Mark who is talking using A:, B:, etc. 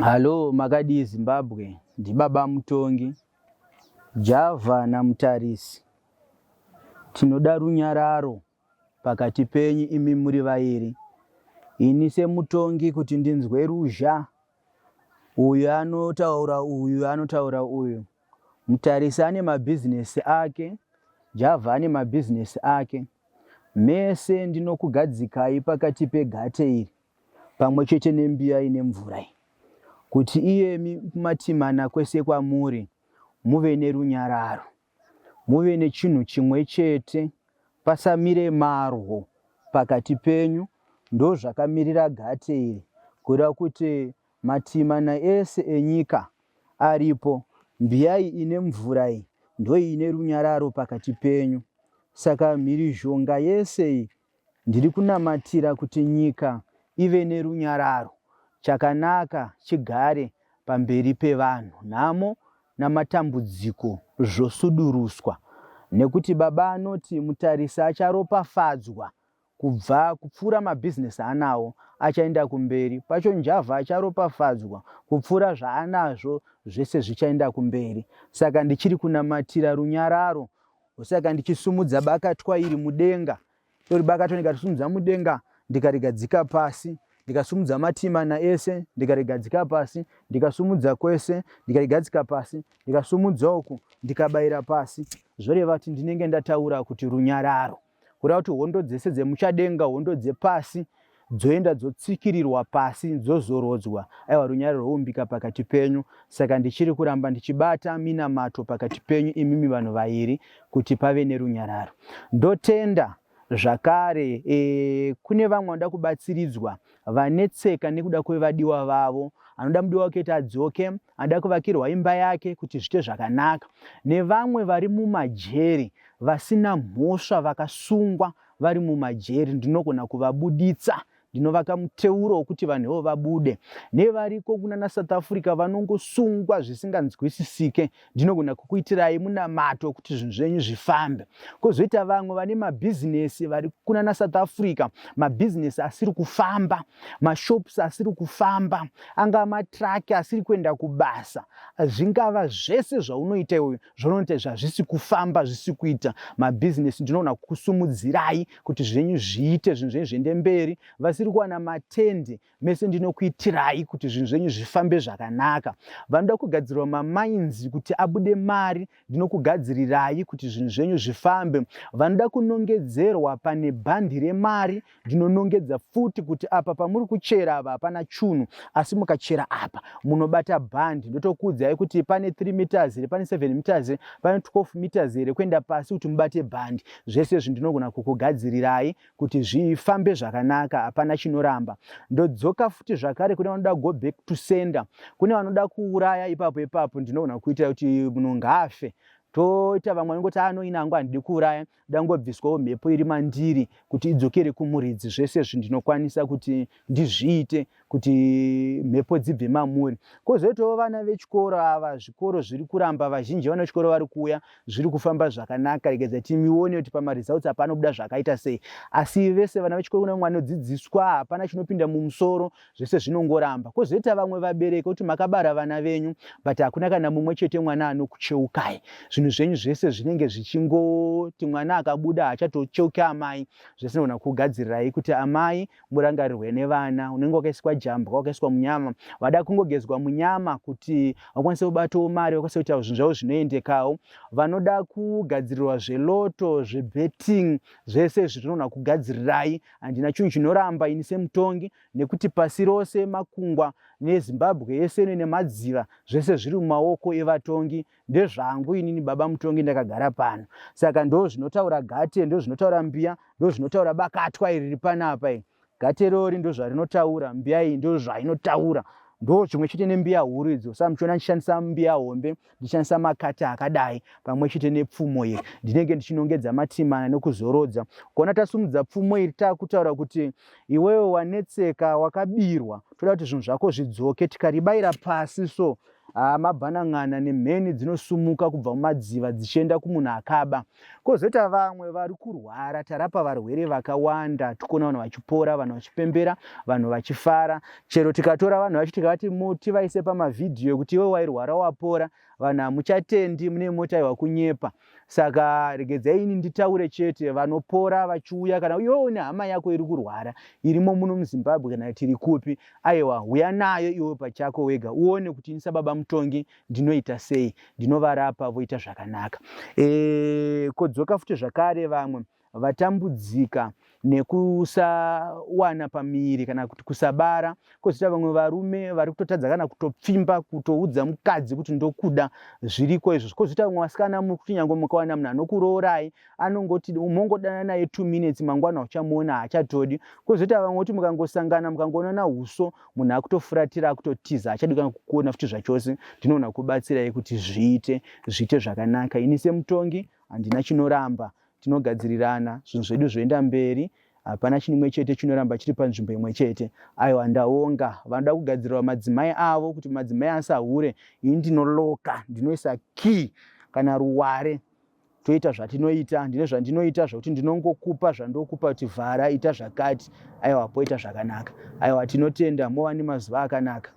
A: Hallo, makadii Zimbabwe? Ndibaba Mutongi, Java naMutarisi. Tinoda runyararo pakati penyu imi muri vairi. Ini semutongi kuti ndinzwe ruzha, uyu anotaura uyu anotaura uyu. Mutarisi ane mabhizinesi ake, Java ane mabhizinesi ake. Mese ndinokugadzikai pakati pegate iri pamwe chete nembiya ine mvura iyi, kuti iyemi kumatimana kwese kwamuri muve nerunyararo, muve nechinhu chimwe chete, pasamire marwo pakati penyu. Ndozvakamirira gate iri, kureva kuti matimana ese enyika aripo, mbiya iyi ine mvura iyi ndoine runyararo pakati penyu. Saka mhirizhonga yese iyi Ndiri kunamatira kuti nyika ive nerunyararo, chakanaka chigare pamberi pevanhu, nhamo namatambudziko zvosuduruswa. Nekuti Baba anoti mutarisi acharopafadzwa kubva kupfuura mabhizinesi aanawo achaenda kumberi, pacho Njavha acharopafadzwa kupfuura zvaanazvo zvese zvichaenda kumberi. Saka ndichiri kunamatira runyararo Saka ndichisumudza bakatwa iri mudenga, iri bakatwa ndikarisumudza mudenga ndikarigadzika pasi, ndikasumudza matimana ese ndikarigadzika pasi, ndikasumudza kwese ndikarigadzika pasi, ndikasumudza uku ndikabayira pasi, zvoreva kuti ndinenge ndataura kuti runyararo. Kureva kuti hondo dzese dzemuchadenga, hondo dzepasi dzoenda dzotsikirirwa pasi dzozorodzwa. Aiwa, runyararo rwoumbika pakati penyu. Saka ndichiri kuramba ndichibata minamato pakati penyu imimi vanhu vairi kuti pave nerunyararo. Ndotenda zvakare e, kune vamwe vanoda kubatsiridzwa vanetseka nekuda kwevadiwa vavo anoda mudiwa wake kuti adzoke anoda kuvakirwa imba yake kuti zvite zvakanaka nevamwe vari mumajeri vasina mhosva vakasungwa vari mumajeri ndinogona kuvabuditsa ndinovaka muteuro wokuti vanhu ivo vabude nevariko kunana South Africa vanongosungwa zvisinganzwisisike ndinogona kukuitirai munamato wekuti zvinhu zvenyu zvifambe kwozoita vamwe vane mabhizinesi vari kunana South Africa mabhizinesi asiri kufamba mashops asiri kufamba angava matraki asiri kuenda kubasa zvingava zvese zvaunoita iwoyo zvaunoita izvi hazvisi kufamba zvisi kuita mabhizinesi ndinoona kusumudzirai kuti zvenyu zviite zvinhu zvenyu zviende mberi vasiri kuwana matende mese ndinokuitirai kuti zvinhu zvenyu zvifambe zvakanaka vanoda kugadzirwa mamainzi kuti abude mari ndinokugadzirirai kuti zvinhu zvenyu zvifambe vanoda kunongedzerwa pane bhandi remari Ndinonongedza futi kuti apa pamuri kuchera apa hapana chunhu asi mukachera apa munobata bhandi. Ndotokuudzai kuti pane 3 meters here, pane 7 meters here, pane 12 meters here kuenda pasi kuti mubate bhandi. Zvese izvi ndinogona kukugadzirirai kuti zvifambe zvakanaka, hapana chinoramba. Ndodzoka futi zvakare kune vanoda go back to sender, kune vanoda kuuraya ipapo ipapo ndinogona kuita kuti munhu ngaafe. Toita vamwe vanongoti anoina hangu handidi kuuraya ndangobviswawo mhepo iri mandiri kuti idzokere kumuridzi zvese izvi ndinokwanisa kuti ndizviite kuti mhepo dzibve mamuri kwozoitawo vana vechikoro ava zvikoro zviri kuramba vazhinji vana vechikoro vari kuuya zviri kufamba zvakanaka regedza timione kuti pamaresults apa anobuda zvakaita sei asi vese vana vechikoro kuna vamwe vanodzidziswa hapana chinopinda mumusoro zvese zvinongoramba kwozoita vamwe vabereki kuti makabara vana venyu but hakuna kana mumwe chete mwana anokucheukai zvinhu zvenyu zvese zvinenge zvichingoti mwana akabuda haachatocheuki amai zvese nogona kugadzirirai kuti amai murangarirwe nevana unenge wakaiswa jambwa wakaiswa munyama vada kungogezwa munyama kuti vakwanise kubatawo mari vakwanise kuita zvinhu zvavo zvinoendekawo vanoda kugadzirirwa zveloto zvebetting zvese izvi tinogona kugadzirirai handina chinhu chinoramba ini semutongi nekuti pasi rose makungwa neZimbabwe yese ino nemadziva zvese zviri mumaoko evatongi ndezvangu inini baba mutongi ndakagara pano saka ndo zvinotaura gate ndo zvinotaura mbiya ndo zvinotaura bakatwa iri riri panapa iri gate rori ndo zvarinotaura mbiya iyi ndo zvainotaura ndo zvimwe chete nembiya huru idzo sa muchiona ndichishandisa mbiya hombe ndichishandisa makati akadai pamwe chete nepfumo iri ndinenge ndichinongedza matimana nekuzorodza kuona tasumudza pfumo iri takutaura kuti iwewe wanetseka wakabirwa toda kuti zvinhu zvako zvidzoke tikaribayira pasi so haa mabhanan'ana nemheni dzinosumuka kubva mumadziva dzichienda kumunhu akaba. Kozoita vamwe vari kurwara, tarapa varwere vakawanda, tikuona vanhu vachipora, vanhu vachipembera, vanhu vachifara. Chero tikatora vanhu vacho tikavati tivaise pamavhidhiyo ekuti iwe wairwara wapora, vanhu hamuchatendi, mune moti aiwa kunyepa. Saka regedzai ini nditaure chete, vanopora vachiuya, kana iwe une hama yako iri kurwara irimo muno muZimbabwe kana tiri kupi, aiwa huya nayo iwe pachako wega uone kuti ini sababa mutongi ndinoita sei, ndinovarapa voita zvakanaka. E, kodzoka futi zvakare vamwe vatambudzika nekusawana pamiri kana kuti kusabara, kozoita vamwe varume vari kutotadza kana kutopfimba kutoudza mukadzi kuti ndokuda, zviriko izvozvo. Kozoita vamwe vasikana mukuti nyange mukawana munhu anokuroorai anongoti mongodana naye 2 minutes, mangwana uchamuona haachatodi. Kozoita vamwe kuti mukangosangana mukangoonana uso, munhu akutofuratira, akutotiza, haachadi kana kukuona futi zvachose. Ndinoona kubatsirai kuti zviite zviite zvakanaka. Ini semutongi handina chinoramba, tinogadzirirana zvinhu zvedu zvoenda mberi, hapana chinimwe chete chinoramba chiri panzvimbo imwe chete. Aiwa, ndaonga. Vanoda kugadzirirwa madzimai avo kuti madzimai asahure, ini ndinoloka, ndinoisa key kana ruware, toita zvatinoita. Ndine zvandinoita zvokuti ndinongokupa zvandokupa kuti vhara, ita zvakati, aiwa poita zvakanaka. Aiwa, tinotenda, mova nemazuva akanaka.